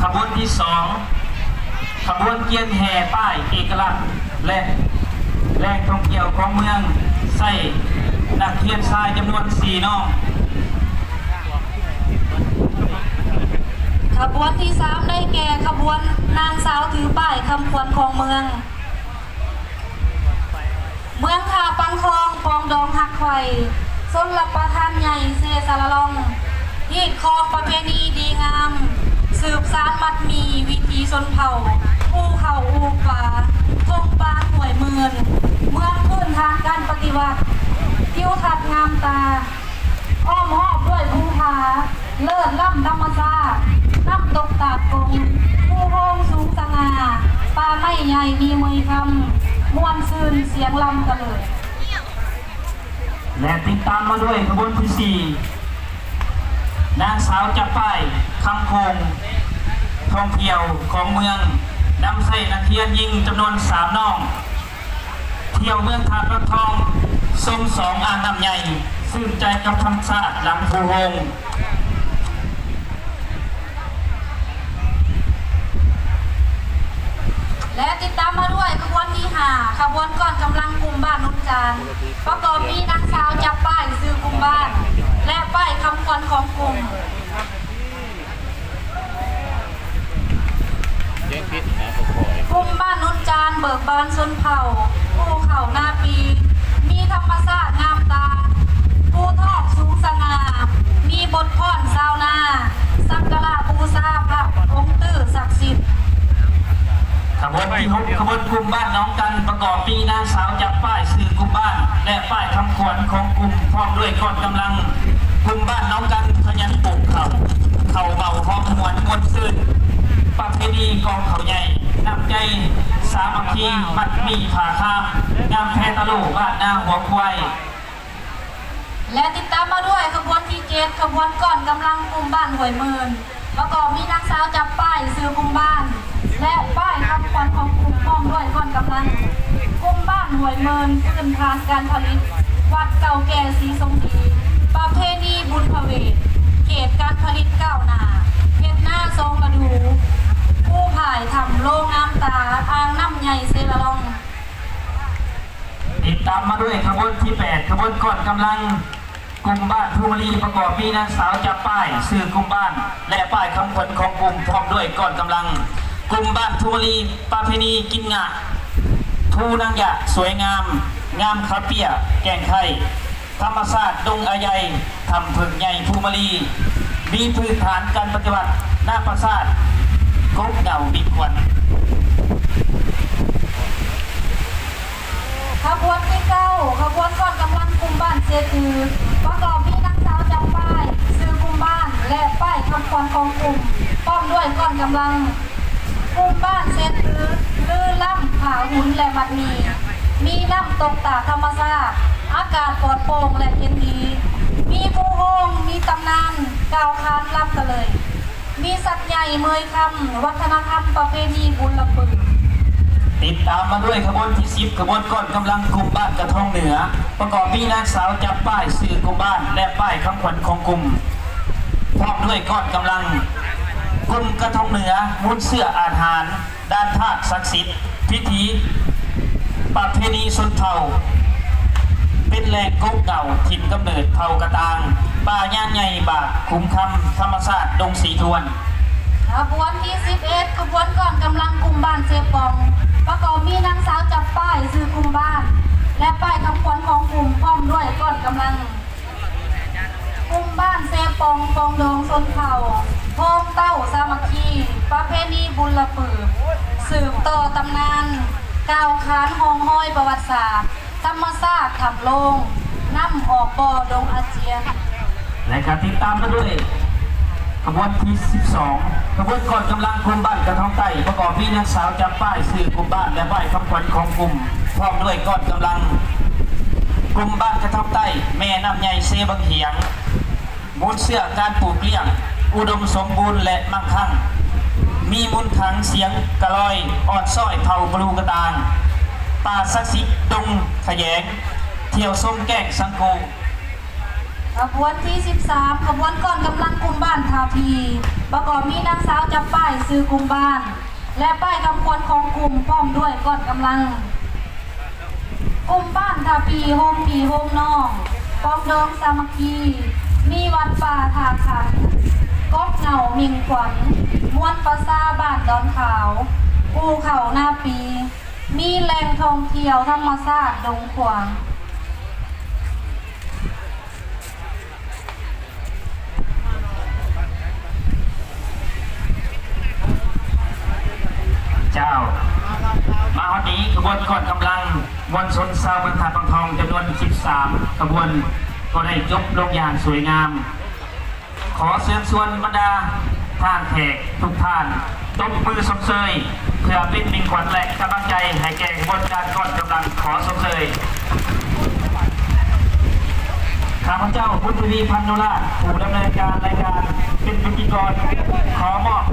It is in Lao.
ຂະບວນທີສອງ ຂະບວນກຽນແຫ່ປ້າຍເອກະລັກ ແລະ ແຫຼ່ງທ່ອງທ່ຽວຂອງເມືອງ ໃຊ້ນັກຮຽນຊາຍຈຳນວນສີ່ນ້ອງ. ຂະບວນທີສາມ ໄດ້ແກ່ຂະບວນນາງສາວຖືປ້າຍຄຳຂວັນຂອງເມືອງ. ເມືອງທ່າປັງທອງ ປອງດອງຮັກໃຄ່ ຊົນລະປະທານໃຫຍ່ເຊສາລະລອງ ຮີດຄອງປະເພນີດີງາມ ສືບສານມັດໝີ່ວິຖີຊົນເຜົ່າ ພູເຂົາອູກປາ ທົ່ງປານຫ້ວຍໝື່ນ ເມືອງພື້ນຖານການປະຕິວັດ ທິວທັດງາມຕາ ອ້ອມຮອບດ້ວຍພູຜາ ເລີດລ້ຳທຳມະຊາດ ນ້ຳຕົກຕາດກົງ ພູໂຮງສູງສະຫງ່າ ປ່າໄມ້ໃຫຍ່ມີເມີຍຄຳ ມ່ວນຊື່ນສຽງລຳກະເລີຍ. ແລະ ຕິດຕາມມາດ້ວຍຂະບວນທີສີ່ ນາງສາວຈັບປ້າຍຄຳຄົງ ທ່ອງທ່ຽວຂອງເມືອງ ນຳໃຊ້ນັກຮຽນຍິງຈຳນວນສາມນ້ອງ ທ່ຽວເມືອງທ່າປາກທອງ ຊົມສອງອ່າງນ້ຳໃຫຍ່ ຊື່ນໃຈກັບທຳມະຊາດຫຼັງພູໂຮງ. ແລະ ຕິດຕາມມາດ້ວຍຂະບວນທີຫ້າ ຂະບວນກ້ອນກຳລັງກຸ່ມບ້ານນຸນຈານ ປະກອບມີນາງສາວຈັບປ້າຍຊື່ກຸ່ມບ້ານ ແລະ ປ້າຍຄຳຂວັນຂອງກຸ່ມ. ກຸ່ມບ້ານນຸນຈານເບີກບານຊົນເຜົ່າ ພູເຂົານາປີ ມີທຳມະຊາດງາມຕາ ພູທອກສູງສະຫງ່າ ມີບົດຟ້ອນຊາວນາ ສັກກາລະບູຊາພະອົງຕື້ສັກສິດ. ຂະບວນທີຫົກ ຂະບວນກຸ່ມບ້ານໜອງກັນ ປະກອບມີນາງສາວຈັບປ້າຍຊື່ກຸ່ມບ້ານ ແລະ ປ້າຍຄຳຂວັນຂອງກຸ່ມ ພ້ອມດ້ວຍກ້ອນກຳລັງ. ກຸ່ມບ້ານໜອງກັນຂະຫຍັນປູກເຂົ້າ ເຂົ້າເໝົາຫອມຫວນມ່ວນຊື່ນ ປະເພນີກອງເຂົ້າໃຫຍ່ ນ້ຳໃຈສາມັກຄີ ມັດໝີ່ຜ້າຄາມ ງາມແທ້ຕະໂຫຼ ບ້ານນາຫົວຄວາຍ. ແລະ ຕິດຕາມມາດ້ວຍຂະບວນທີເຈັດ ຂະບວນກ້ອນກຳລັງກຸ່ມບ້ານຫ້ວຍໝື່ນ ປະກອບມີນາງສາວຈັບປ້າຍຊື່ກຸ່ມບ້ານ ແລະ ປ້າຍຄຳຂວັນຂອງກຸ່ມ ພ້ອມດ້ວຍກ້ອນກຳລັງ. ກຸ່ມບ້ານຫ້ວຍໝື່ນ ພື້ນຖານການຜະລິດ ວັດເກົ່າແກ່ສີສົງດີ ປະເພນີບຸນພະເວດ ເຂດການຜະລິດກ້າວໜ້າ ເຮັດນາສອງລະດູ ພູຜາຍຖ້ຳໂລງາມຕາ ອ່າງນ້ຳໃຫຍ່ເຊລະລອງ. ຕິດຕາມມາດ້ວຍຂະບວນທີແປດ ຂະບວນກ້ອນກຳລັງ ກຸ່ມບ້ານພູມະລີ ປະກອບມີນາງສາວຈັບປ້າຍ ຊື່ກຸ່ມບ້ານ ແລະ ປ້າຍຄຳຂວັນຂອງກຸ່ມ ພ້ອມດ້ວຍກ້ອນກຳລັງ. ກຸ່ມບ້ານພູມະລີ ປະເພນີກິນງາ ພູນາງຢາກສວຍງາມ ງາມຂາວເປ້ຍ ແກ້ງໄຄ ທຳມະຊາດດົງອາໄຍ ຖ້ຳເຜິ້ງໃຫຍ່ພູມະລີ ມີພື້ນຖານການປະຕິບັດ ນາປາສາດ ກົກເຫງົ້າມີຄວັນ. ຂະບວນທີເກົ້າ ຂະບວນກ້ອນກຳລັງກຸ່ມບ້ານເຊຄື ປະກອບມີນາງສາວຈັບປ້າຍ ຊື່ກຸ່ມບ້ານ ແລະ ປ້າຍຄຳຂວັນຂອງກຸ່ມ ພ້ອມດ້ວຍກ້ອນກຳລັງ. ກຸ່ມບ້ານເຊຄື ລືລ້ຳ ຜາຫຸນ ແລະ ມັດໝີ່ ມີນ້ຳຕົກຕາດທຳມະຊາດ ອາກາດປອດໂປ່ງ ແລະ ເຢັນດີ ມີພູໂຮງ ມີຕຳນານກ່າວຂານລຳກະເລີຍ ມີສັດໃຫຍ່ເມີຍຄຳ ວັດທະນະທຳປະເພນີບຸນລະປື. ຕິດຕາມມາດ້ວຍຂະບວນທີສິບ ຂະບວນກ້ອນກຳລັງກຸ່ມບ້ານກະທອງເໜືອ ປະກອບມີນາງສາວຈັບປ້າຍ ຊື່ກຸ່ມບ້ານ ແລະ ປ້າຍຄຳຂວັນຂອງກຸ່ມ ພ້ອມດ້ວຍກ້ອນກຳລັງ. ກຸ່ມກະທອງເໜືອ ມູນເຊື້ອອາດຫານ ດ່ານທາດສັກສິດ ພິທີປະເພນີຊົນເຜົ່າ ເປັນແຫຼ່ງກົກເຫງົ້າ ຖິ່ນກຳເນີດເຜົ່າກະຕ່າງ ປ່າຍາງໃຫຍ່ບາກຂຸມຄຳ ທຳມະຊາດດົງສີທວນ. ຂະບວນທີສິບເອັດ ຂະບວນກ້ອນກຳລັງກຸ່ມບ້ານເຊປອງ ປະກອບມີນາງສາວຈັບປ້າຍ ຊື່ກຸ່ມບ້ານ ແລະ ປ້າຍຄຳຂວັນຂອງກຸ່ມ ພ້ອມດ້ວຍກ້ອນກຳລັງ. ກຸ່ມບ້ານເຊປອງ ປອງດອງຊົນເຜົ່າ ໂຮມເຕົ້າສາມັກຄີ ປະເພນີບຸນລະປື ສືບຕໍ່ຕຳນານ ກ່າວຂານຮ່ອງຮອຍປະຫວັດສາດ ທຳມະຊາດຖ້ຳໂລງ ນ້ຳອອກບໍ່ດົງອາຈຽນ. ແລະ ກະຕິດຕາມມາດ້ວຍ ຂະບວນທີສິບສອງ ຂະບວນກ້ອນກຳລັງກຸ່ມບ້ານກະທອງໃຕ້ ປະກອບມີນາງສາວຈັບປ້າຍ ຊື່ກຸ່ມບ້ານ ແລະ ປ້າຍຄຳຂວັນຂອງກຸ່ມ ພ້ອມດ້ວຍກ້ອນກຳລັງ. ກຸ່ມບ້ານກະທອງໃຕ້ ແມ່ນ້ຳໃຫຍ່ເຊບັງຫຽງ ມູນເຊື້ອການປູກລ້ຽງ ອຸດົມສົມບູນ ແລະ ມັ່ງຄັ່ງ ມີມູນຄັງສຽງກະລອຍ ອອນຊ້ອຍເຜົ່າບລູກະຕ່າງ ປ່າສັກສິດດົງຂະແຍງ ທ່ຽວຊົມແກ້ງສັງໂກ. ຂະບວນທີສິບສາມ ຂະບວນກ້ອນກຳລັງກຸ່ມບ້ານທ່າ ທີ່ປະກອບມີນາງສາວຈັບປ້າຍຊື່ກຸ່ມບ້ານ ແລະ ປ້າຍຄຳຂວັນຂອງກຸ່ມ ພ້ອມດ້ວຍກ້ອນກຳລັງ. ກຸ່ມບ້ານທ່າຜີໂຮມພີ່ໂຮມນ້ອງ ປອງດອງສາມັກຄີ ມີວັດປ່າທ່າຂັນ ກົກເຫງົາມິ່ງຂວັນ ມວນປະຊາບ້ານດອນຂາວ ປູເຂົ້ານາປີ ມີແຫຼ່ງທ່ອງທ່ຽວທຳມະຊາດດົງຂວາງ. ເຈົ້າ ມາຮອດນີ້ ຂະບວນກ້ອນກຳລັງມວນຊົນຊາວເມືອງທ່າວັງທອງ ຈຳນວນສິບສາມຂະບວນ ກໍໄດ້ຈົບລົງຢ່າງສວຍງາມ. ຂໍເຊີນຊວນບັນດາທ່ານແຂກທຸກທ່ານ ຕົບມືຊົມເຊີຍ ເພື່ອເປັນມິ່ງຂວັນ ແລະ ກຳລັງໃຈໃຫ້ແກ່ຂະບວນການກ້ອນກຳລັງ. ຂໍຊົມເຊີຍ. ຂ້າພະເຈົ້າ ບຸນທະວີ ພັນໂນລາດ ຜູ້ດຳເນີນການລາຍການ ເປັນພິທີກອນ ຂໍມອບ